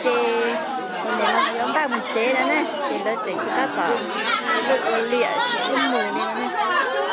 Ces nim no yuav npaj mus tsev no na, ces lawv tseem tab tom ua liam tsis pub mus li no na.